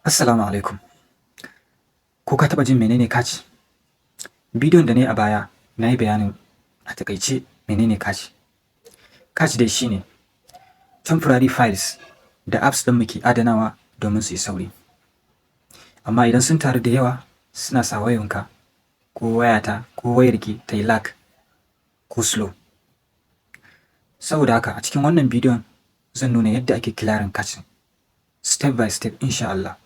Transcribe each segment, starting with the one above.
Assalamu alaikum. Ko ka taɓa jin menene cache? Bidiyon da na yi a baya, na yi bayanin a taƙaice menene cache. Cache dai shi ne temporary files da apps ɗinmu ke adanawa domin su yi sauri. Amma idan sun taru da yawa, suna sa wayanka ko wayata ko wayarki ta yi lag ko slow. Saboda haka, a cikin wannan bidiyon zan nuna yadda ake clearing cache step by step, insha Allah.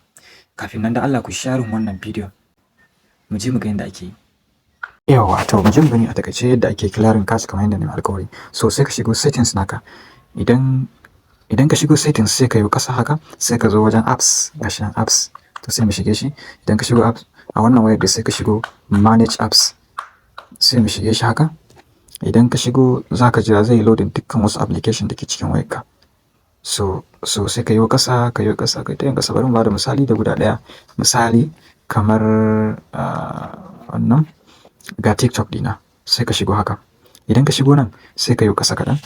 Kafin nan, da Allah ku sharing wannan bidiyon, mu je mu ga yadda ake yi. Yawwa, to mu je mu gani a taƙaice yadda ake clearing cache kamar yadda na yi alƙawari. So sai ka shigo settings naka. Idan ka shigo settings, sai ka yi ƙasa haka, sai ka zo wajen apps, gashi nan apps, to sai mu shige shi. Idan ka shigo apps a wannan wayar da, sai ka shigo manage apps, sai mu shige shi haka. Idan ka shigo, za ka jira zai yi loading dukkan wasu application da ke cikin wayarka. So sai ka yi ƙasa, ka yi ƙasa, ka yi ta yin ƙasa. Bari mu bada misali da guda ɗaya. Misali kamar wannan, ga TikTok ɗina, sai ka shigo haka. Idan ka shigo nan, sai ka yi ƙasa kaɗan.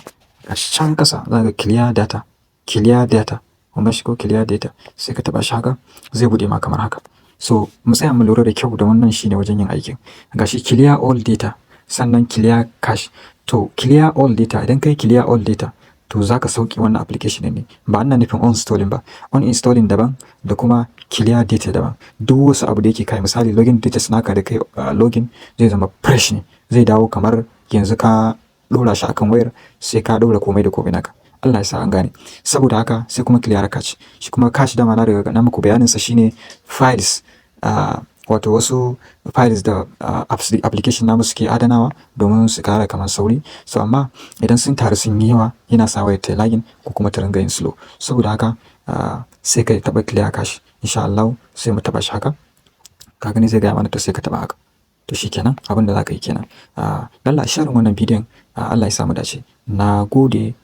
Gashi can ƙasa, za ka ga clear data, clear data. Kun ga shigo clear data, sai ka taɓa shi haka, zai buɗe ma kamar haka. So mu tsaya mu lura da kyau da wannan, shine wajen yin aikin. Gashi clear all data, sannan clear cache. To clear all data, idan ka yi clear all data, to za ka sauke wannan application ne. Ba ina nufin uninstalling ba. Uninstalling daban da kuma clear data daban. Duk wasu abu da yake kai, misali login details naka da kai login, zai zama fresh ne. Zai dawo kamar yanzu ka ɗora shi akan wayar, sai ka ɗora komai da komai naka. Allah ya sa an gane. Saboda haka, sai kuma clear cache. Shi kuma cache, dama na riga na muku bayaninsa, shine files, wato wasu files da apps, application namu suke adanawa domin su ƙara kamar sauri. So amma idan sun taru sun yi yawa, yana sa wayar ta lagging ko kuma ta ringa yin slow. Saboda haka, sai ka taɓa clear cache. Insha Allahu sai mu taɓa shi haka. Ka gani, zai gaya mana, to sai ka taɓa haka. To shi kenan, abin da za ka yi kenan. Allah sharing wannan bidiyon, Allah ya sa mu dace. Na gode.